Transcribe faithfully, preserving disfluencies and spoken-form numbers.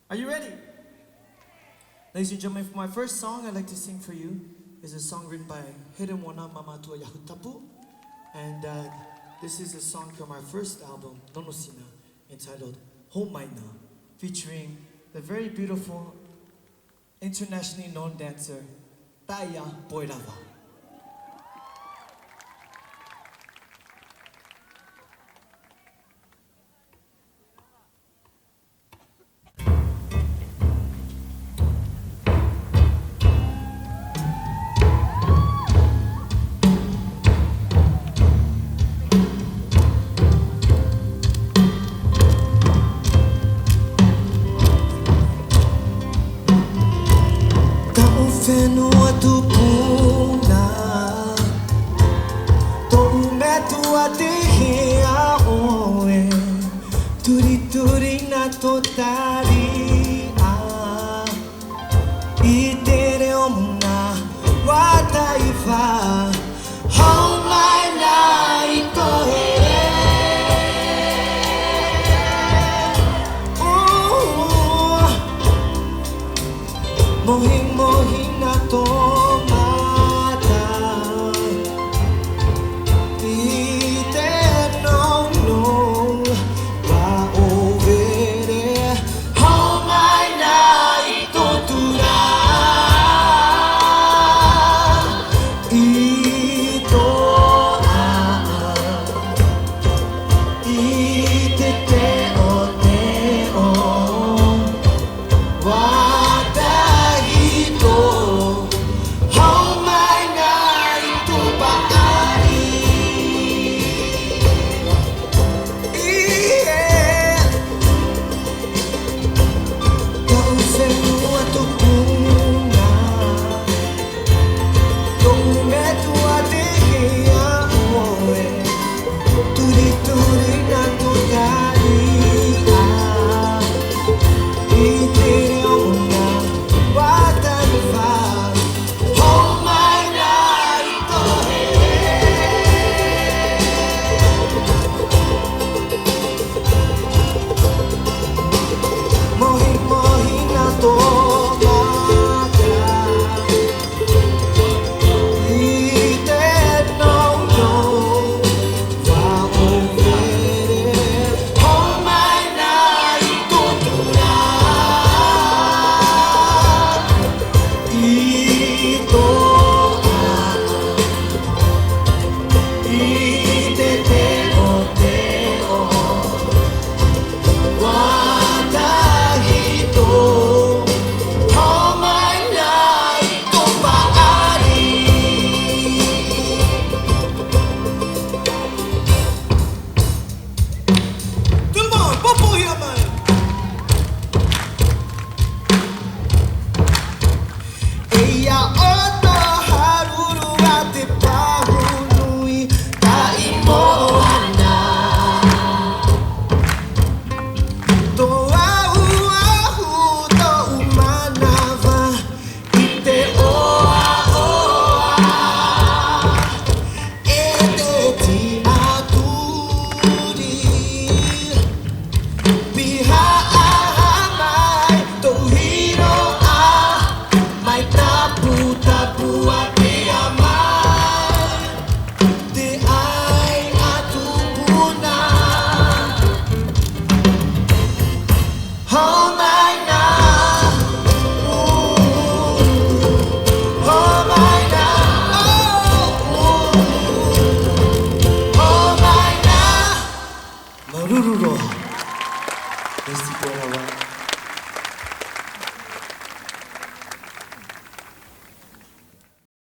Are you ready? Ladies and gentlemen, for my first song I'd like to sing for you is a song written by Here Mona, Māmātua Yahutapu. And uh, this is a song from our first album, Nonosina, entitled Hōmaina, featuring the very beautiful, internationally known dancer, Taia Poirava. Tōʻu fenua tupuna, tōʻu metua tei hea ʻoe, turituri nā tō tariʻa, i te reo muna, ua taiva, hōmaina i tō here. Ooh. Mohimohi nā tō mata. I te nounou, ua ʻōvere, hōmaina i tō tura. I tō ʻāʻau, i te teʻoteʻo. Ua tahito, hōmaina i tō paʻari. ʻIa. Tōʻu fenua tupuna, tōʻu metua tei hea ʻoe, turituri nā tō tariʻa, i te reo muna, ua taiva, hōmaina i tō here. Mohimohi nā tō mata. I te nounou, ua ʻōvere, hōmaina i tō tura. I tō ʻāʻau, i te teʻoteʻo. Ua tahito, hōmaina i tō paʻari. Tout le monde, popohia mai. E ia ʻo tō haruru a te pahu nui, taʻi moana. Tō ahuahu, tōʻu manava, i te ʻoaʻoa, e te tiʻaturi. Pihaʻa mai tō hiroʻa, mai taputapu a te ama, te ʻaiʻa tupuna. Hōmaina, hōmaina, hōmaina. Māuruuru roa.